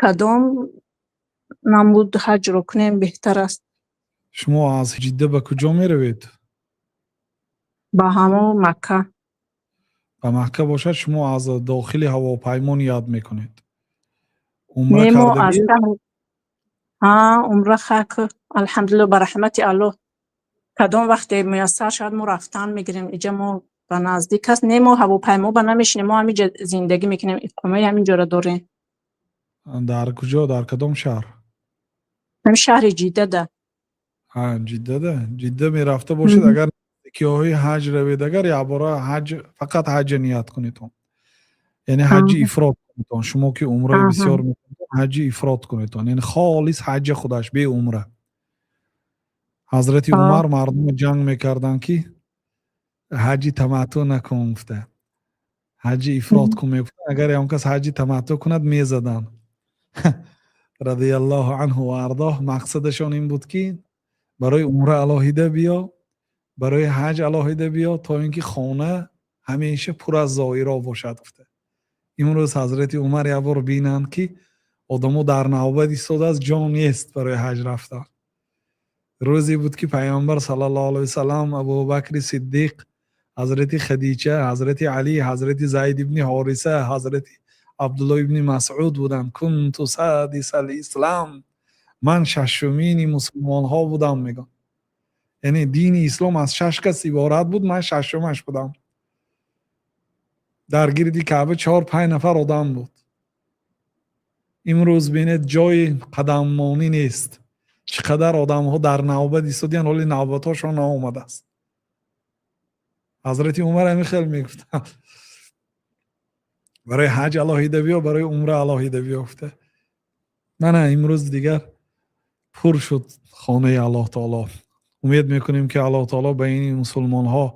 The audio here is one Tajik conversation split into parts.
Кадом намуд ҳаҷро кунем беҳтар аст? Шумо аз Ҷидда ба куҷо меравед? Ба ҳамон Макка. Ба Макка бошад, шумо аз дохили ҳавопаймо ният мекунед. Умра Не, мо аз кардагӣ? Шаҳр, ҳа, умра хак, алҳамдулилло, ба раҳмати Аллоҳ, кадом вақте муяссар шавад, мо рафтан мегирем. Иҷа мо ба наздик аст. Не, мо ҳавопаймо ба намешинем, мо ҳаминҷа зиндагӣ мекунем, иқомаи ҳаминҷоро дорем. Дар куҷо, дар кадом шаҳр? Ҳамин шаҳри Ҷиддада. Ҳа, Ҷиддада. Ҷидда мерафта бошед, агар наздикиҳои ҳаҷ равед, агар якбора ҳаҷ, фақат ҳаҷа ният кунедон, яъне ҳаҷи ифрод кунедон. Шумо ки умраи бисёр мекунед, ҳаҷи ифрод кунедон, яъне холис ҳаҷи худаш, бе умра. Ҳазрати Умар мардумро ҷанг мекарданд, ки ҳаҷи таматтӯъ накун гуфта, ҳаҷи ифрод кун мегуфтанд. Агар ягон кас ҳаҷи таматтӯъ кунад, мезаданд, радиаллоҳу анҳу ва ардоҳ. Мақсадашон ин буд, ки барои умра алоҳида биё, барои ҳаҷ алоҳида биё, то ин ки хона ҳамеша пур аз зоиро бошад гуфта. Имрӯз ҳазрати Умар як бор бинанд, ки одамо дар навбат истодааст, ҷо нест барои ҳаҷ рафтан. Рӯзе буд, ки Пайғамбар саллаллоҳу алайҳи васаллам, Абубакри Сиддиқ, ҳазрати Хадича, ҳазрати Алӣ, ҳазрати Зайд ибни Ҳориса, ҳазрати Абдулло ибни Масъуд буданд. Кунту садисал ислам, ман шашумини мусулмонҳо будам, мегӯяд. Яъне дини ислом аз шаш кас иборат буд, ман шашумаш будам. Дар гирди Каъба чор панҷ нафар одам буд. Имрӯз бинед, ҷои қадаммонӣ нест. Чӣ қадар одамҳо дар навбат истодиянд, ҳоли навбатҳошон наомадааст. Ҳазрати Умар ҳамин хел мегуфтанд: барои ҳаҷ алоҳида биё, барои умра алоҳида биё гуфта. Мана имрӯз дигар пур шуд хонаи Аллоҳ таоло. Умед мекунем, ки Аллоҳ таоло ба ини мусулмонҳо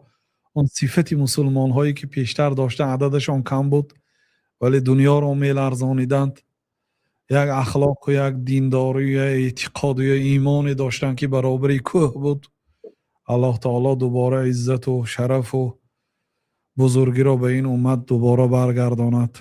он сифати мусулмонҳое, ки пештар доштанд, ададашон кам буд, вале дунёро меларзониданд, як ахлоқу як диндорию як эътиқоду як имоне доштанд, ки баробари кӯҳ буд. Аллоҳ таоло дубора иззату шарафу бузургиро ба ин уммат дубора баргардонад.